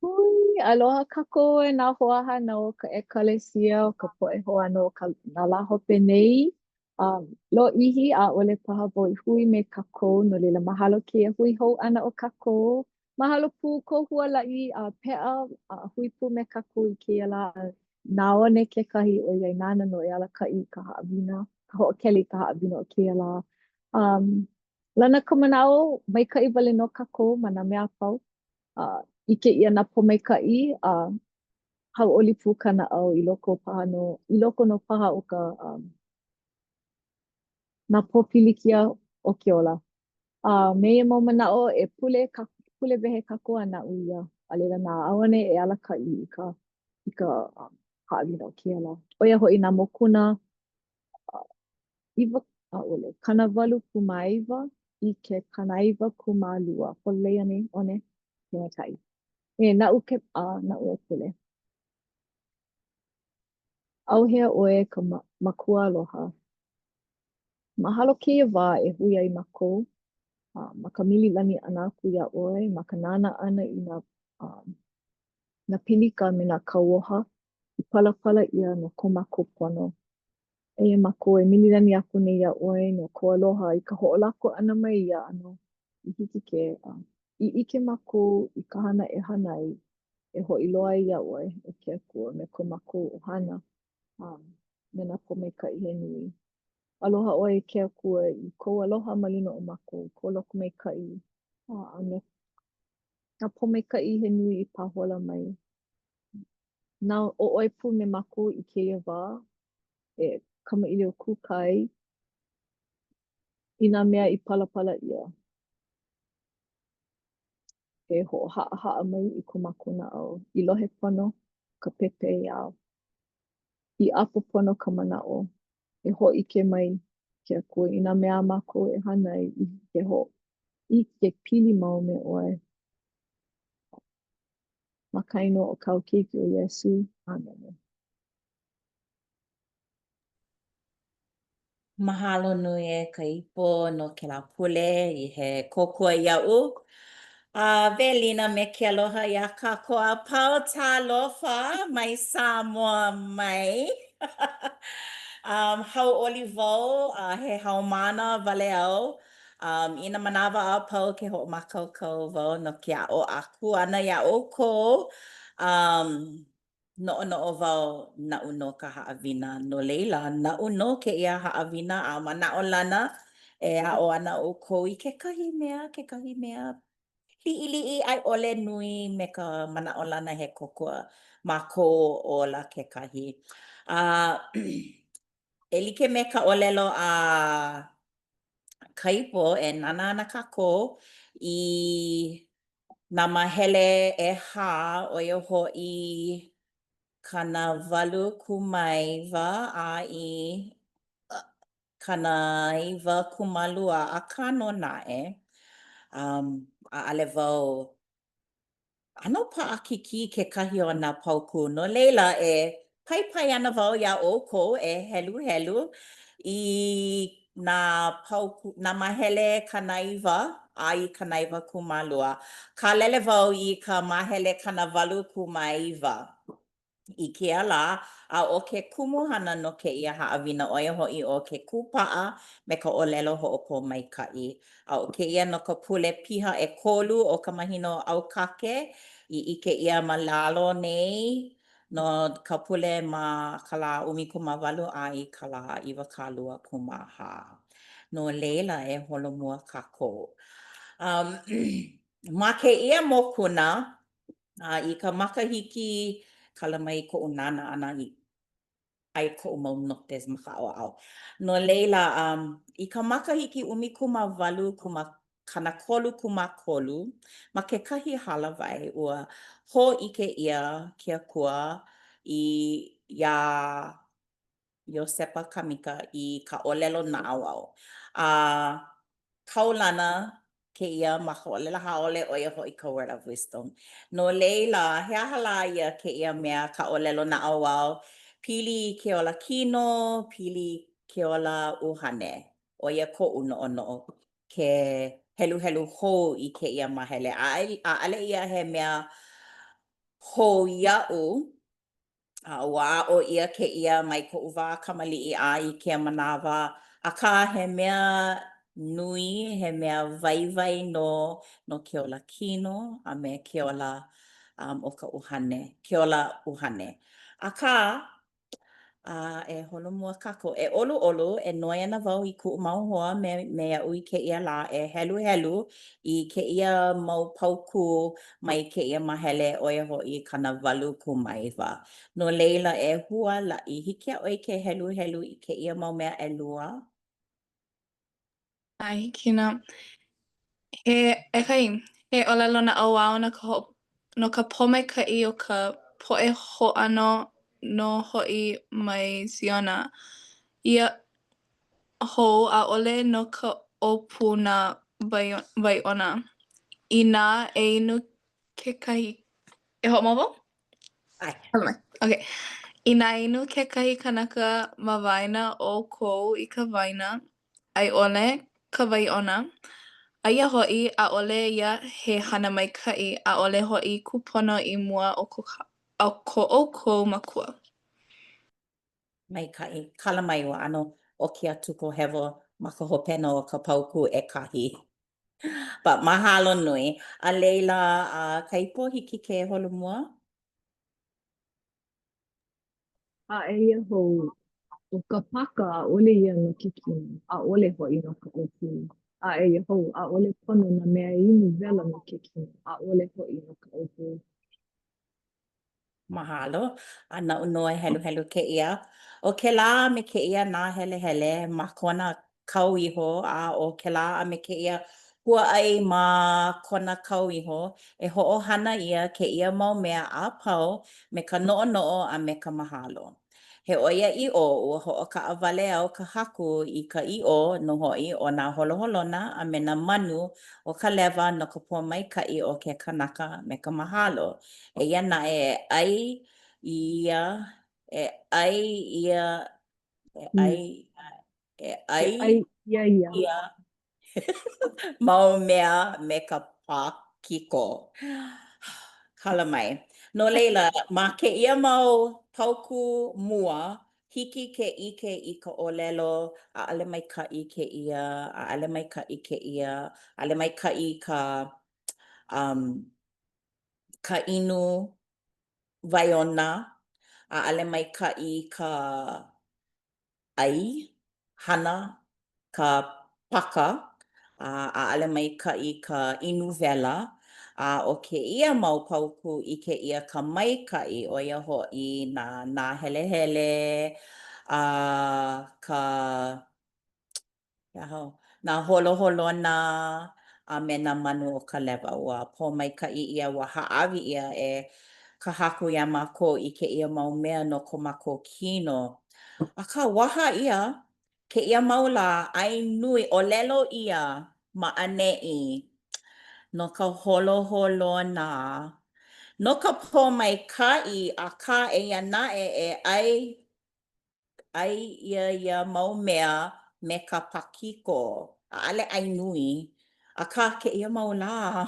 Hui, aloha kākou e nā hoahānau o ka ʻEkalesia o ka Poʻe Hoʻāno o ka nā lā hope nei. Um, lōʻihi, ʻaʻole paha wau i hui me kākou, no laila mahalo kēia hui hou ʻana o kākou. Mahalo pū kou hualaʻi a Peʻa a hui pū me kākou i kēia lā. Nāone kekahi ʻoiai nāna nō e alakaʻi i ka haʻawina, ka hoʻokele i ka haʻawina o kēia lā. Um, lana ka manaʻo, maikaʻi wale nō kākou ma nā mea a pau. Uh, ʻike ʻia nā pōmaikaʻi a hauʻoli pū ka naʻau i loko paha nō, i loko nō paha o ka um, nā pōpilikia o ke ola. A me ia mau manaʻo e pule ka, pule wehe kākou a naʻu ia. A laila na Āone e alakaʻi i ka, i ka um, haʻawina o kēia lā. ʻO ia hoʻi nā mokuna uh, iwa, ʻaʻole, 89 i ke 92. Pololei anei, ʻOne? Maikaʻi. E, naʻu ke, uh, naʻu e pule. ʻAuhea ʻoe e ka Makua aloha. Mahalo kēia wā e hui ai mākou uh, ma ka mililani ʻana aku iā ʻoe, ma ka nānā ʻana i nā, um, nā pilika me nā kauoha i palapala ʻia no ko mākou pono. Eia mākou e mililani aku nei iā ʻoe no kou aloha i ka hoʻolako ʻana mai ia ʻano i hiki ke uh, i ʻike mākou i ka hana e hana ai e hoʻi loa ai iā ʻoe, e ke Akua, me ko mākou ʻohana, a me nā pōmaikaʻi he nui. Aloha ʻoe e ke Akua i kou aloha ma luna o mākou, kou lokomaikaʻi, a me nā pōmaikaʻi he nui i pāhola mai. Na ʻo ʻoe pū me mākou i kēia wā e kamaʻilio kūkā ai i nā mea i palapala ʻia. E hoʻohaʻahaʻa mai i ko mākou naʻau, i lohe pono ka pepeiao, i ʻapo pono ka manaʻo, e hōʻike mai ke Akua i nā mea a mākou e hana ai i hiki ke ho i hiki ke pili mau me ʻoe. Ma ka inoa o kāu Keiki ʻo Iesū. ʻĀmene. Mahalo nui e ka ipo no kēlā pule i he kōkua iaʻu. A welina me ke aloha iā kākou a pau talofa mai Sāmoa mai. um, hauʻoli wau a he haumāna wale au. Um, i nā manawa a pau ke hoʻomākaukau wau no ke aʻo aku ʻana iā ʻoukou. Um, Noʻonoʻo wau naʻu nō ka haʻawina, no laila, naʻu nō kēia haʻawina a manaʻolana e aʻo ana ʻoukou i kekahi mea, kekahi mea liʻiliʻi a i ʻole nui me ka manaʻolana he kōkua ma kou ola kekahi. A e like me ka ʻōlelo a Kaipo, e nānā ana kākou i nā māhele ʻehā, ʻo ia hoʻi 89 a i 92, akā nō naʻe, um, ʻaʻole wau ʻano paʻakikī kekahi o nā paukū. No laila, e paipai ana wau iā ʻoukou e heluhelu i nā paukū, nā māhele 90 a i 92. Kālele wau i ka māhele 89. i kēia lā, a ʻo ke kumuhana no kēia haʻawina ʻo ia hoʻi ʻo ke kūpaʻa me ka ʻōlelo hoʻopōmaikaʻi. A ʻo kēia no ka pule piha ʻekolu o ka mahina o ʻAukake i ʻike ʻia ma lalo nei no ka pule ma ka lā 18 a i ka lā 24. No laila e holomua kākou. Um, ma kēia mokuna, A i ka makahiki, kala mai koʻu nānā ʻana i ai koʻu mau notes ma ka ʻaoʻao. No laila, um, i ka makahiki 18 kuma 33, ma kekahi hālāwai, ua hōʻike ʻia ke Akua i iā Iosepa Kamika i ka ʻōlelo naʻauao. A kaulana kēia ma ka ʻōlelo haole, ʻo ia hoʻi ka Word of Wisdom. No laila, he aha lā ia kēia mea ka ʻōlelo naʻauao? Pili i ke ola kino, pili i ke ola ʻuhane. ʻO ia koʻu noʻonoʻo ke heluhelu hou i kēia māhele. ʻAʻole ia he mea. Hou iaʻu, a ua aʻo ʻia kēia mai koʻu wā kamaliʻi a i kēia manawa, akā he mea nui, he mea waiwai nō no ke ola kino a me ke ola um, o ka ʻuhane, ke ola ʻuhane. Akā, A e holomua kākou. E ʻoluʻolu, e noi ana wau i kuʻu mau hoa me, me aʻu i kēia lā e heluhelu i kēia mau paukū mai kēia māhele, ʻo ia hoʻi 89. No laila, e Hualaʻi, hiki iā ʻoe ke heluhelu i kēia mau mea ʻelua? ʻAe, hiki nō. He ʻekahi, he ʻōlelo naʻauao no ka ho no ka pōmaikaʻi o ka poʻe hōʻano nō hoʻi mai Ziona. Eia hou, ʻaʻole no ka ʻōpū nā wai wai ʻona. Inā e inu kekahi E hoʻomau wau? ʻAe. Hala mai. Okay. Inā inu kekahi kanaka ma waena o ʻoukou i ka waina, a i ʻole ka wai ʻona, aia hoʻi, ʻaʻole ia he hana maikaʻi, ʻaʻole hoʻi kūpono i mua o ko, o ko ʻoukou Makua. Maikaʻi. Kala mai ua ʻano ʻoki atu kou hewa ma ka hopena o ka paukū ʻekahi. But mahalo nui. A laila, uh, Kaipo, hiki ke holomua? A eia hou, ʻo ka paka ʻaʻole ia no ke kino, ʻaʻole hoʻi no ka ʻōpū. A eia hou, ʻaʻole pono nā mea inu wela no ke kino, ʻaʻole hoʻi no ka ʻōpū. Mahalo. A naʻu nō e heluhelu kēia. ʻO kēlā a me kēia nāhelehele ma kona kau iho, a ʻo kēlā a me kēia huaʻai ma kona kau iho, e hoʻohana ʻia kēia mau mea a pau me ka noʻonoʻo a me ka mahalo. He ʻoiaʻiʻo, ua hoʻokaʻawale au ka Haku i ka ʻiʻo nō hoʻi o nā holoholona a me nā manu o ka lewa no ka pōmaikaʻi o ke kanaka me ka mahalo. Eia naʻe e ʻai ia, e ʻai ia, e ʻai, e E ʻai ʻai ʻia ia. ia mau mea me ka pākiko. Kala mai. No laila, ma kēia mau paukū mua, hiki ke ʻike i ka ʻōlelo ʻaʻole maikaʻi kēia, ʻaʻole maikaʻi kēia, ʻaʻole maikaʻi ka, um, ka inu wai ʻona, ʻaʻole maikaʻi ka ʻai, hana ka paka, a ʻaʻole maikaʻi ka inu wela, a ʻo kēia mau paukū ʻike ʻia ka maikaʻi, ʻo ia hoʻi nā nāhelehele, a ka He aha, nā holoholona a me nā manu o ka lewa. Ua pōmaikaʻi ʻia, ua hāʻawi ʻia e ka Haku iā mākou i kēia mau mea no ko mākou kino. Akā, waha ʻia kēia mau lā, ʻai nui, ʻōlelo ʻia ma ʻaneʻi no ka holoholona, no ka pōmaikaʻi, akā eia naʻe e ʻai ʻai ʻia ia mau mea me ka pākiko, ʻaʻole ʻai nui. Akā, kēia mau lā,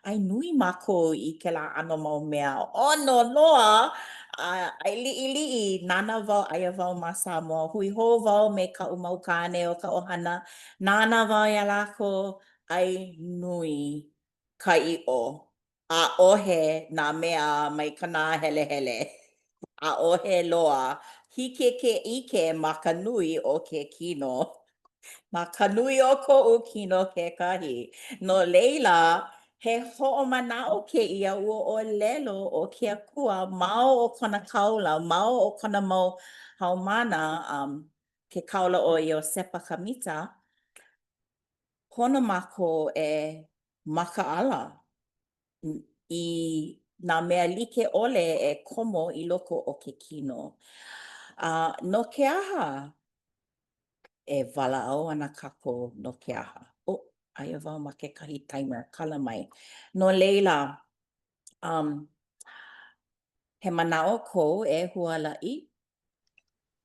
ʻai nui mākou i kēlā ʻano mau mea ʻono loa, a ʻai liʻiliʻi. Nānā wau, aia wau ma Samoa, hui hou wau me kaʻu mau kāne o ka ʻohana, nānā wau iā lākou, ʻai nui ka ʻiʻo. ʻAʻohe nā mea mai ka nāhelehele. ʻAʻohe loa. Hiki ke ʻike ma ka nui o ke kino. Ma ka nui o koʻu kino kekahi. No laila, he hoʻomanaʻo kēia ua ʻōlelo o ke Akua ma o kona kāula, ma o kona mau haumāna, um, ke kāula ʻo Iosepa Kamita, pono mākou e makaʻala i nā mea like ʻole e komo i loko o ke kino. A no ke aha e walaʻau ana kākou no ke aha? Oh, aia wau ma kekahi timer, kala mai. No laila, um, he manaʻo kou e Hualaʻi?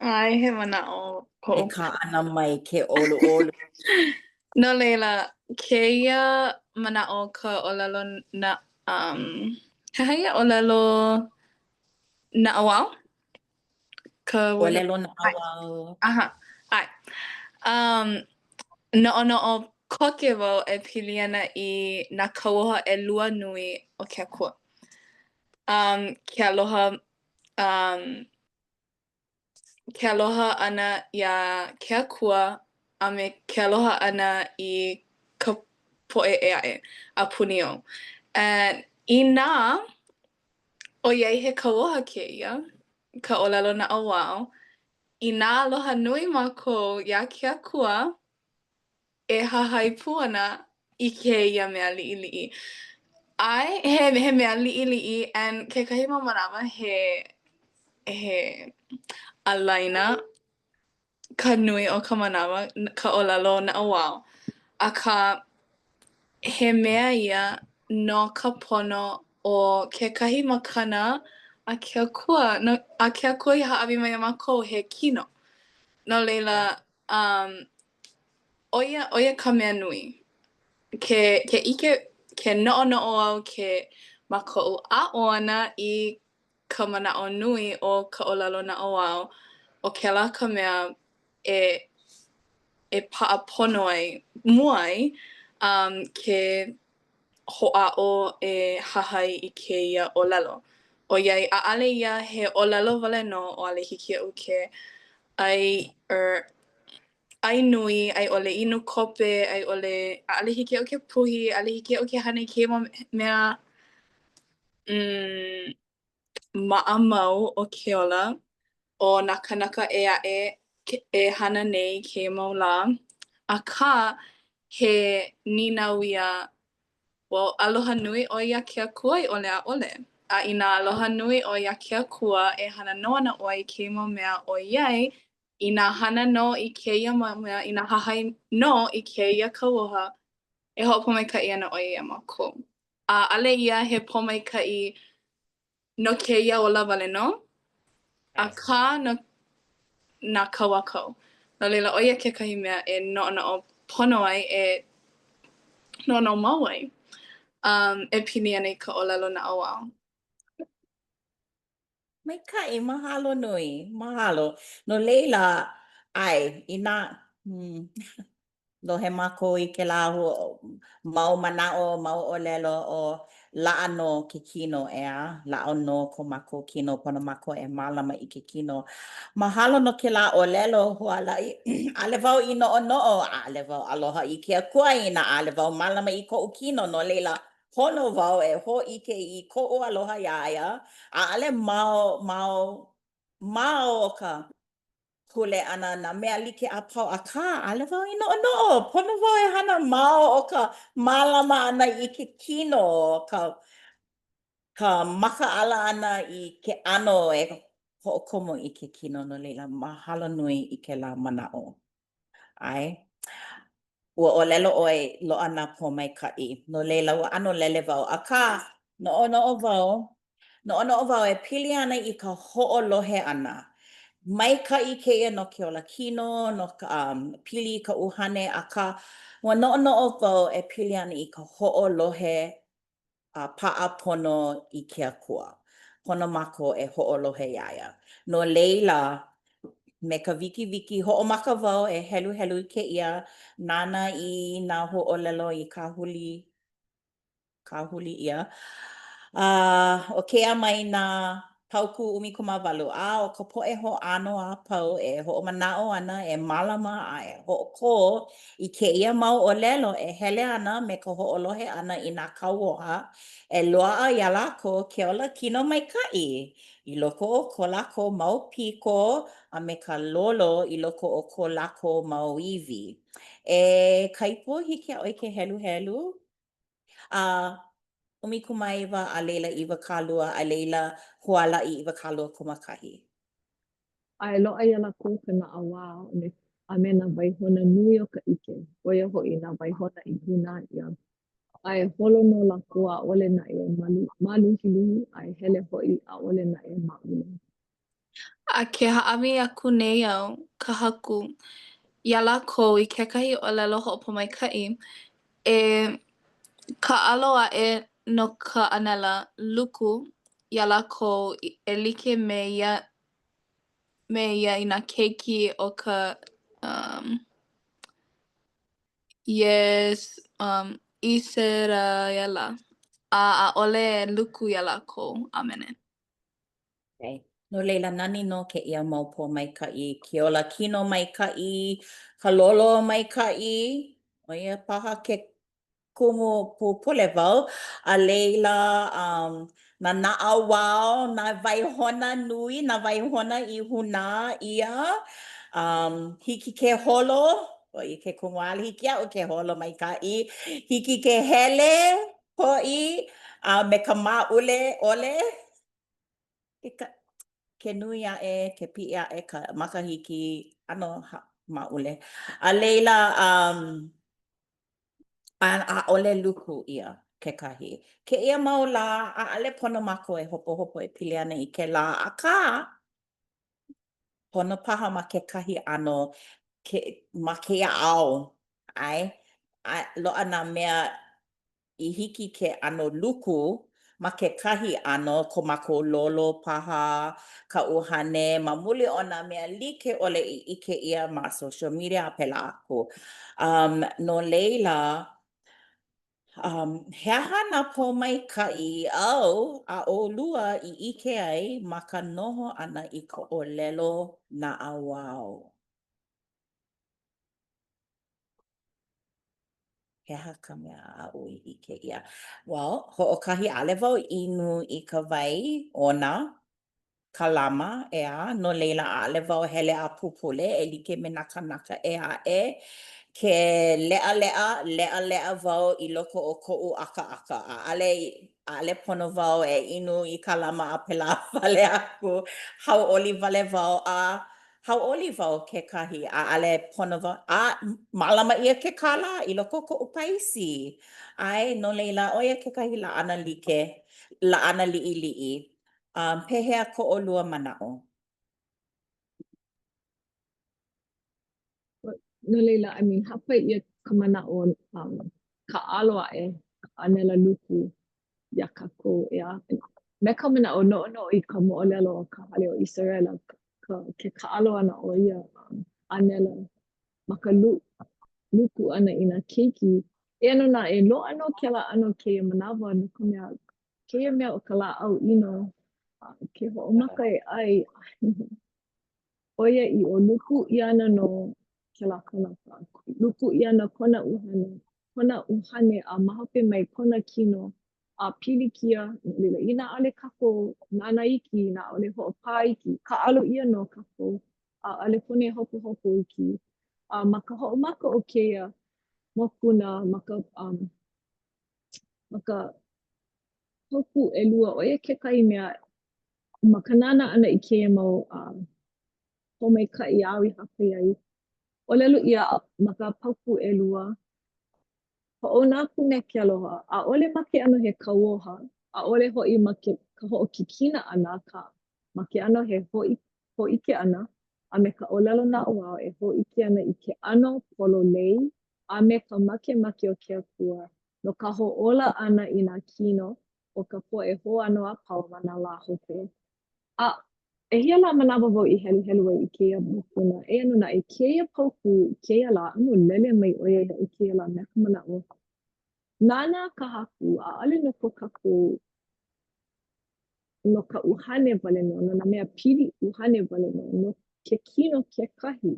ʻAe, he manaʻo koʻu. E kaʻana mai ke ʻoluʻolu. No laila, kēia manaʻo ka ʻōlelo na, um, He aha ia ʻōlelo naʻauao? Ka ʻōlelo naʻauao. Aha, ʻae. Um, noʻonoʻo koke wau e pili ana i nā kauoha ʻelua nui o ke Akua. Um, ke aloha, um, ke aloha ʻana iā ke Akua a me ke aloha ʻana i ka poʻe ʻē aʻe a puni ou. And inā, ʻoiai he kauoha kēia, ka ʻōlelo naʻauao, inā aloha nui mākou iā ke Akua, e hahai pū ana i kēia mea liʻiliʻi. ʻAe, he he mea liʻiliʻi and kekahi mau manawa he he ālaina ka nui o ka manawa, ka ʻōlelo naʻauao. Akā, he mea ia no ka pono o kekahi makana a ke Akua, no, a ke Akua i hāʻawi mai iā mākou he kino. No laila, um, ʻo ia, ʻo ia ka mea nui. Ke, ke ʻike, ke noʻonoʻo au ke ma koʻu aʻo ʻana i ka manaʻo nui o ka ʻōlelo naʻauao, ʻo kēlā ka mea e, e paʻa pono ai, mua ai, um, ke hoʻāʻo e hahai i kēia ʻōlelo. ʻOiai, ʻaʻale ia he ʻōlelo wale nō, ʻaʻole hiki iaʻu ke ʻai er ʻai nui, a i ʻole inu kope, a i ʻole ʻaʻole hiki iaʻu ke puhi, ʻaʻole hiki iaʻu ke hana i kēia mau mea mm, maʻamau o ke ola o nā kānaka ʻē aʻe e hana nei kēia mau lā. Akā, he nīnau ia, well, aloha nui ʻoe iā ke Akua i ʻole ʻaʻole? A inā aloha nui ʻoe iā ke Akua, e hana nō ana ʻoe i kēia mau mea ʻoiai inā hana nō i kēia mau mea, inā hahai nō i kēia kauoha, e hoʻopōmaikaʻi ana ʻoe iā mākou. A ʻaʻole ia he pōmaikaʻi no kēia ola wale nō, akā no nā kau a kau. No laila, ʻo ia kekahi mea e noʻonoʻo pono ai, e noʻonoʻo mau ai, um, e pili ana i ka ʻōlelo naʻauao. Maikaʻi, mahalo nui, mahalo. No laila, ʻae, inā, hmm, lohe mākou i kēlā mau manaʻo, mau ʻōlelo ʻo laʻa nō ke kino, ʻeā? Laʻa nō ko mākou kino, pono mākou e mālama i ke kino. Mahalo no kēlā ʻōlelo, hualaʻi, ʻaʻole wau i noʻonoʻo, ʻaʻole wau aloha i ke Akua inā ʻaʻole wau mālama i koʻu kino, no laila, Pono wau e hōʻike i koʻu aloha iā ia, ʻaʻole ma o, ma o, ma o ka pule ʻana nā mea like a pau, akā, ʻaʻole wau i noʻonoʻo, pono wau e hana ma o ka mālama ʻana i ke kino, ka, ka makaʻala ʻana i ke ʻano e hoʻokomo i ke kino, no laila, mahalo nui i kēlā manaʻo. ʻAe. Ua ʻōlelo ʻoe loaʻa nā pōmaikaʻi. No laila, ua ʻano lele wau. Akā, noʻonoʻo wau, noʻonoʻo wau e pili ana i ka hoʻolohe ʻana. Maikaʻi kēia no ke ola kino, no ka um, pili i ka ʻuhane, akā, ua noʻonoʻo wau e pili ana i ka hoʻolohe a paʻa pono i ke Akua. Pono mākou e hoʻolohe iā ia. No laila, me ka wikiwiki, hoʻomaka wau e heluhelu i kēia, nānā i nā huaʻōlelo i kāhuli, kāhuli ʻia. A ʻo kēia mai nā paukū 18, a ʻo ka poʻe hoʻāno a pau e hoʻomanaʻo ana e mālama a e hoʻokō i kēia mau ʻōlelo e hele ana me ka hoʻolohe ʻana i nā kauoha e loaʻa iā lākou ke ola kino maikaʻi i loko o ko lākou mau piko a me ka lolo i loko o ko lākou mau iwi. E Kaipo, hiki iā ʻoe ke heluhelu? A 19, a laila 20, a laila hualaʻi 21. A e loaʻa iā lākou ka naʻauao a me, a me nā waihona nui o ka ʻike, ʻo ia hoʻi nā waihona i hūnā ʻia. A e holo nō lākou ʻaʻole naʻe e māluhiluhi, a e hele hoʻi ʻaʻole naʻe e maʻule. A ke hāʻawi aku nei au, ka Haku, iā lākou i kekahi ʻōlelo hoʻopōmaikaʻi, e kāʻalo aʻe. no ka ʻānela luku iā lākou e like me ia me ia i nā keiki o ka um, yes, um, ʻIseraʻela, a ʻaʻole e luku iā lākou. ʻĀmene. Okay. No laila, nani nō kēia mau pōmaikaʻi, ke ola kino maikaʻi, ka lolo maikaʻi, ʻo ia paha ke kumu pupule wau, a laila, um, nā naʻauao, nā waihona nui, nā waihona i hūnā ʻia, um, hiki ke holo, ʻo ia ke kumu ʻaʻole hiki iaʻu ke holo maikaʻi, hiki ke hele hoʻi, a me ka māʻule ʻole. Ke, ka, ke nui aʻe, ke piʻi aʻe ka makahiki, ʻano māʻule. A laila, um, a ʻaʻole luku ʻia kekahi. Kēia mau lā, ʻaʻole pono mākou e hopohopo e pili ana i kēlā, akā, pono paha ma kekahi ʻano ke, ma kēia ao, ʻae, a loaʻa nā mea i hiki ke ʻano luku ma kekahi ʻano, ko mākou lolo paha, ka ʻuhane, ma muli o nā mea like ʻole i ʻike ʻia ma social media a pēlā aku. Um, no laila, um, he aha nā pōmaikaʻi āu a ʻolua i ʻike ai ma ka noho ʻana i ka ʻōlelo naʻauao? He aha ka mea aʻu i ʻike ʻia? Well, hoʻokahi ʻaʻole wau inu i ka wai ʻona, ka lama, ʻeā, no laila ʻaʻole wau hele a pupule e like me nā kānaka ʻē aʻe. Ke leʻaleʻa, leʻaleʻa wau i loko o koʻu ʻakaʻaka. ʻAʻole, ʻaʻole pono wau e inu i ka lama a pēlā wale aku. Hauʻoli wale wau a Hauʻoli wau kekahi, ʻaʻole pono wau, a mālama ʻia ke kālā i loko o koʻu paisi. ʻAe, no laila, ʻo ia kekahi laʻana like, laʻana liʻiliʻi. Um, pehea ko ʻolua manaʻo? No laila, I mean, hāpai ʻia ka manaʻo um, kāʻalo aʻe ka ʻānela luku iā kākou, ʻeā. Me ka manaʻo noʻonoʻo i ka moʻolelo o ka hale o ʻIseraʻela, ka, ke kāʻalo ʻana o ia um, ʻānela ma ka lu, luku ʻana i nā keiki. Eia nō naʻe, loaʻa nō kēlā ʻano kēia manawa no ka mea, kēia mea o ka lāʻau ʻino, ke hoʻomaka e ʻai, ʻoiaʻiʻo, luku ʻia ana nō kēlā kanaka. Luku ʻia ana kona ʻuhane, kona ʻuhane a ma hope mai kona kino a pilikia. No laila, inā ʻaʻole kākou nānā iki, inā ʻaʻole hoʻopā iki, kāʻalo ʻia nō kākou, a ʻaʻole pono e hopohopo iki. A ma ka hoʻomaka o kēia mokuna, ma ka, um, ma ka paukū ʻelua, ʻo ia kekahi mea ma ka nānā ʻana i kēia mau uh, pōmaikaʻi āu i hāpai ai, ʻōlelo ʻia ma ka paukū ʻelua, hoʻouna aku me ke aloha, ʻaʻole ma ke ʻano he kauoha, ʻaʻole hoʻi ma ke ka hoʻokikina ʻana, akā, ma ke ʻano he hōʻike ʻana, a me ka ʻōlelo naʻauao e hōʻike ana i ke ʻano pololei a me ka makemake o ke Akua no ka hoʻōla ʻana i nā kino o ka poʻe hoʻāno a pau ma nā lā hope. A ʻehia lā manawa wau i heluhelu ai i kēia mokuna, eia nō naʻe kēia paukū i kēia lā, ʻano lele mai ʻo ia iaʻu i kēia lā me ka manaʻo, nānā ka Haku, ʻaʻole no ko kākou no ka ʻuhane wale nō, no nā mea pili ʻuhane wale nō, no ke kino kekahi.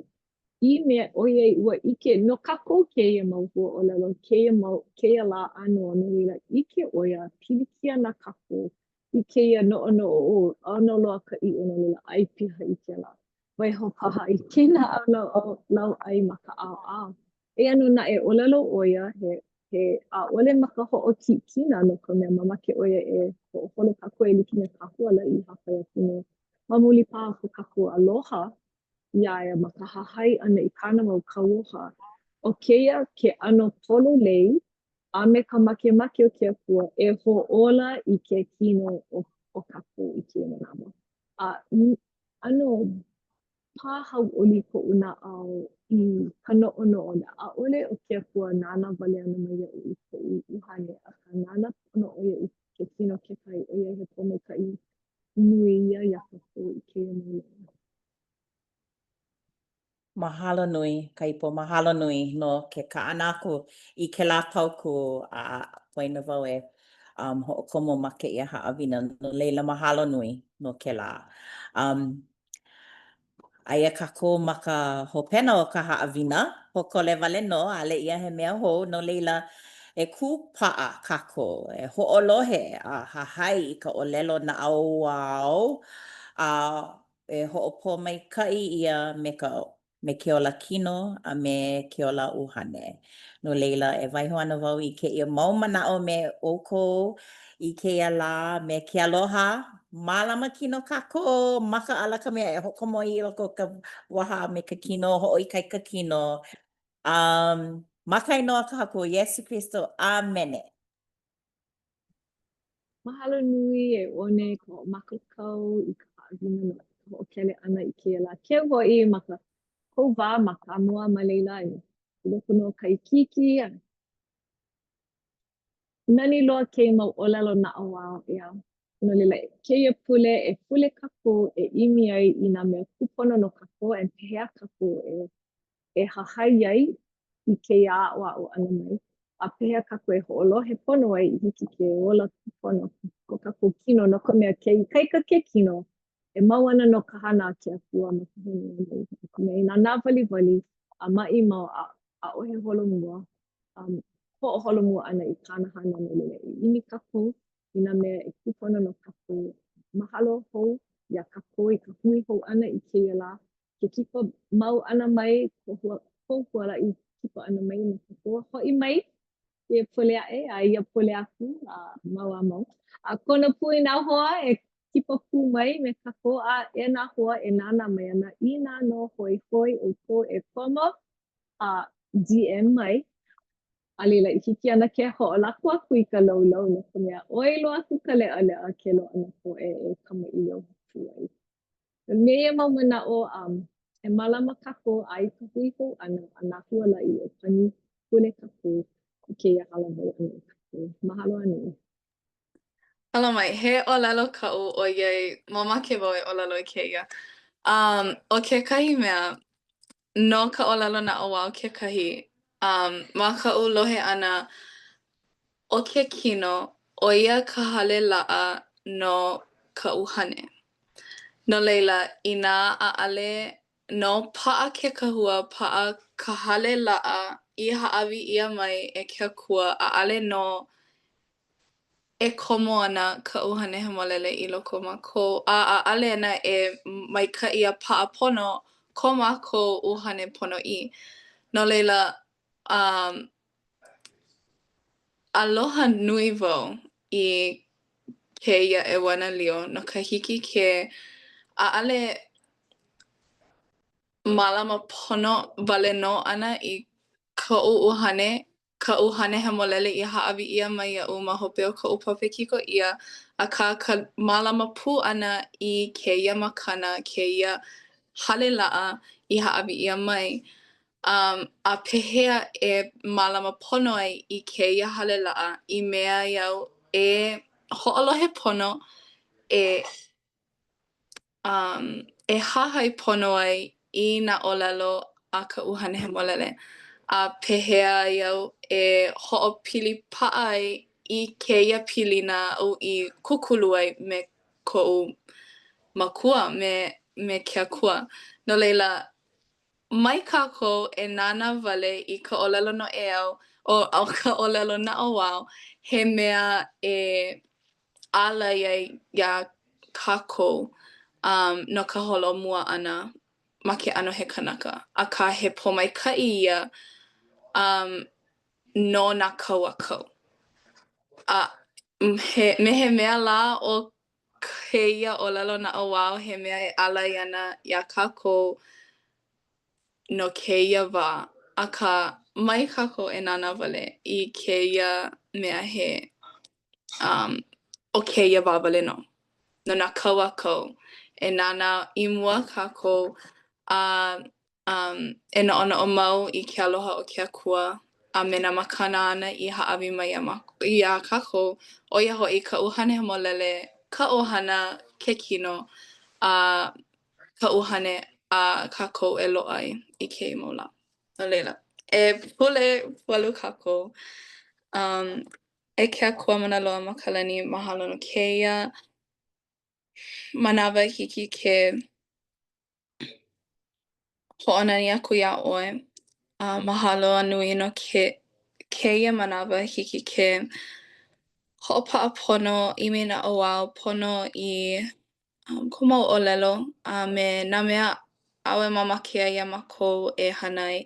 I mea, ʻoiai ua ʻike no kākou kēia mau huaʻōlelo, kēia mau, kēia lā ʻānō, no laila, ʻike ʻo ia, pilikia ana kākou i kēia noʻonoʻo, ʻo, ʻono loa ka ʻiʻo, no laila, ʻai piha i kēlā. Waiho paha i kēlā lau, lauʻai ma ka ʻaoʻao. Eia nō naʻe, ʻōlelo ʻo ia, he, he ʻaʻole ma ka hoʻokikina no ka mea, mamake ʻo ia e hoʻoholo kākou e like me ka huala i hāpai aku nei. Ma muli paha o ko kākou aloha iā ia ma ka hahai ʻana i kāna mau kauoha, ʻo kēia ke ʻano pololei a me ka makemake o ke Akua e hoʻōla i ke kino o, o kākou i kēia manawa. A ʻano pā hauʻoli koʻu naʻau i ka noʻonoʻo, ʻaʻole ʻo ke Akua nānā wale ana mai iaʻu i koʻu ʻuhane, akā nānā pono ʻo ia i. Mahalo nui, Kaipo, mahalo nui no ke kaʻana aku i kēlā paukū a poina wau e um, hoʻokomo ma kēia haʻawina. No laila, mahalo nui no kēlā. Um, aia kākou ma ka hopena o ka haʻawina, pōkole wale nō, ʻaʻole ia he mea hou, no laila, e kūpaʻa kākou, e hoʻolohe a hahai i ka ʻōlelo naʻauao, a e hoʻopōmaikaʻi ʻia me ka me ke ola kino a me ke ola ʻuhane. No laila, e waiho ana wau i kēia mau manaʻo me ʻoukou i kēia lā me ke aloha. Mālama kino kākou, makaʻala ka mea e hoʻokomo i loko o ka waha a me ke kino, hoʻoikaika kino. Um, ma ka inoa o ka Haku ʻo Iesū Kristo, ʻāmene. Mahalo nui e One ka hoʻomākaukau i ka haʻawina no ka hoʻokele ʻana i kēia lā keu hoʻi ma ka kou wā ma Kāmoa ma laila i loko nō ka ikiiki a nani loa kēia mau ʻōlelo naʻauao ʻeā. No laila, kēia pule e pule kākou e ʻimi ai i nā mea kūpono no kākou and pehea kākou e e hahai ai i kēia aʻoaʻo ʻana mai, a pehea kākou e hoʻolohe pono ai i hiki ke ola kūpono ko kākou kino, no ka mea, ke ikaika ke kino, e mau ana nō ka hana a ke Akua ma ka honua nei. No ka mea, inā nāwaliwali a maʻi mau a ʻaʻohe holomua, um, hoʻoholomua ʻana i kāna hana no laila e ʻimi kākou i nā mea e kūpono no kākou. Mahalo hou iā kākou i ka hui hou ʻana i kēia lā. Ke kipa mau ʻana mai, kou hualaʻi kipa ʻana mai me kākou. Hoʻi mai ia pule aʻe a ia pule aku a mau a mau. A kono pū i nā hoa e kipa pū mai me kākou a e nā hoa e nānā mai ana inā nō hoihoi ʻoukou e komo a DM mai. A laila i hiki ana ke hoʻolako aku i ka laulau no ka mea ʻoi loa aku ka leʻaleʻa ke loaʻa nā poʻe e kamaʻilio pū ai. Me ia mau manaʻo, um, e mālama kākou a i ka hui hou ʻana a nā hualaʻi e pani pule kākou i kēia hālāwai ʻana o kākou. Mahalo a nui. Aloha mai, he ʻōlelo kaʻu ʻoiai mamake wau e ʻōlelo i kēia. Um, ʻo kekahi mea, no ka ʻōlelo naʻauao kekahi, um, ma kaʻu lohe ʻana, ʻo ke kino, ʻo ia ka hale laʻa no ka ʻuhane. No laila, inā ʻaʻale nō paʻa ke kahua, paʻa ka hale laʻa i hāʻawi ʻia mai e ke Akua, ʻaʻale nō e komo ana ka ʻUhane Hemolele i loko o mākou, a ʻaʻale ana e maikaʻi a paʻa pono ko mākou ʻuhane ponoʻī. No laila, um, aloha nui wau i kēia ʻeuanelio no ka hiki ke ʻaʻale mālama pono wale nō ʻana i koʻu ʻuhane, ka ʻUhane Hemolele i hāʻawi ʻia mai iaʻu ma hope o koʻu papekiko ʻia, akā ka mālama pū ʻana i kēia makana, kēia hale laʻa i hāʻawi ʻia mai. Um, a pehea e mālama pono ai i kēia hale laʻa i mea ai au e hoʻolohe pono, e um, e hahai pono ai i nā ʻōlelo a ka ʻUhane Hemolele. A pehea ai au e hoʻopili paʻa ai i kēia pilina aʻu i kūkulu ai me koʻu makua, me, me ke Akua. No laila, Mai kākou e nānā wale i ka ʻōlelo noʻeau, ʻo ka ʻōlelo naʻauao, he mea e ālai ai iā kākou um no ka holomua ʻana ma ke ʻano he kanaka. Akā he pōmaikaʻi ia um no nā kau a kau. A he, me he mea lā ʻo kēia ʻōlelo naʻauao he mea e ālai ana iā kākou no kēia wā, akā, mai kākou e nānā wale i kēia mea he um ʻo kēia wā wale nō. No nā kau a kau, e nānā i mua kākou a Um, e noʻonoʻo mau i ke aloha o ke Akua a me nā makana āna i hāʻawi mai iā mākou, iā kākou, ʻo ia hoʻi ka ʻUhane Hemolele, ka ʻohana, ke kino, a ka ʻuhane. a kākou e loaʻa ai i kēia mau lā. No laila, e pule pualu kākou. Um, e ke Akua mana loa ma ka lani, mahalo no kēia manawa hiki ke hoʻonani aku iā ʻoe. A mahalo a nui no ke kēia manawa hiki ke hoʻopaʻa pono, ʻimi naʻauao pono i um kou mau ʻōlelo a me nā mea āu e mamake ai iā mākou e hana ai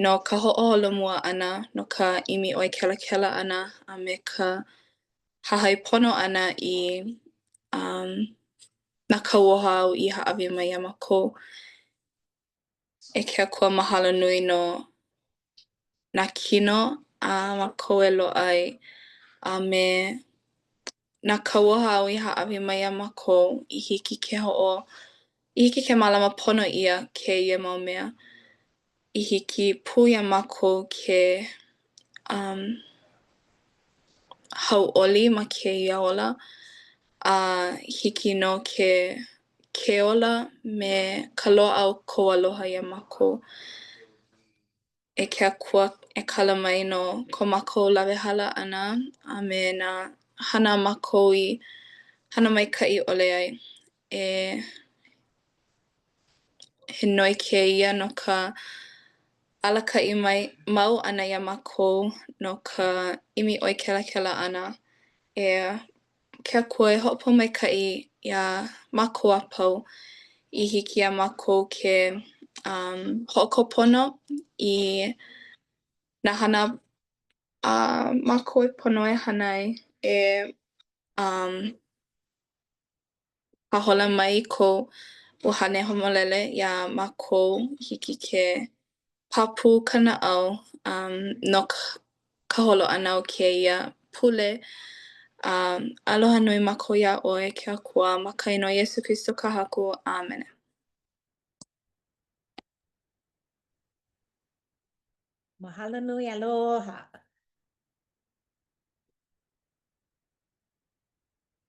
no ka hoʻoholomua ʻana, no ka ʻimi ʻoi kelakela ʻana, a me ka hahai pono ʻana i um nā kauoha āu i hāʻawi mai iā mākou. E ke Akua mahalo nui no nā kino a mākou e loaʻa ai a me nā kauoha āu i hāʻawi mai iā mākou i hiki ke hoʻo i hiki ke mālama pono ʻia kēia mau mea. I hiki pū iā mākou ke um hauʻoli ma kēia ola a hiki nō ke ke ola me ka loaʻa o kou aloha iā mākou. E ke Akua, e kala mai no ko mākou lawehala ʻana a me nā hana a mākou i hana maikaʻi ʻole ai. E he noi kēia no ka alakaʻi mai mau ʻana iā mākou no ka ʻimi ʻoi kelakela ʻana. E ke Akua e hoʻopōmaikaʻi iā mākou a pau i hiki iā mākou ke um hoʻokō pono i nā hana a mākou e pono e hana ai e um pāhola mai kou ʻUhane Hemolele iā mākou i hiki ke pāpū ka naʻau um no ka holo ʻana o kēia pule. Um, aloha nui mākou iā ʻoe, ke Akua, ma ka inoa Iesū Kristo ka Haku. ʻĀmene. Mahalo nui, aloha.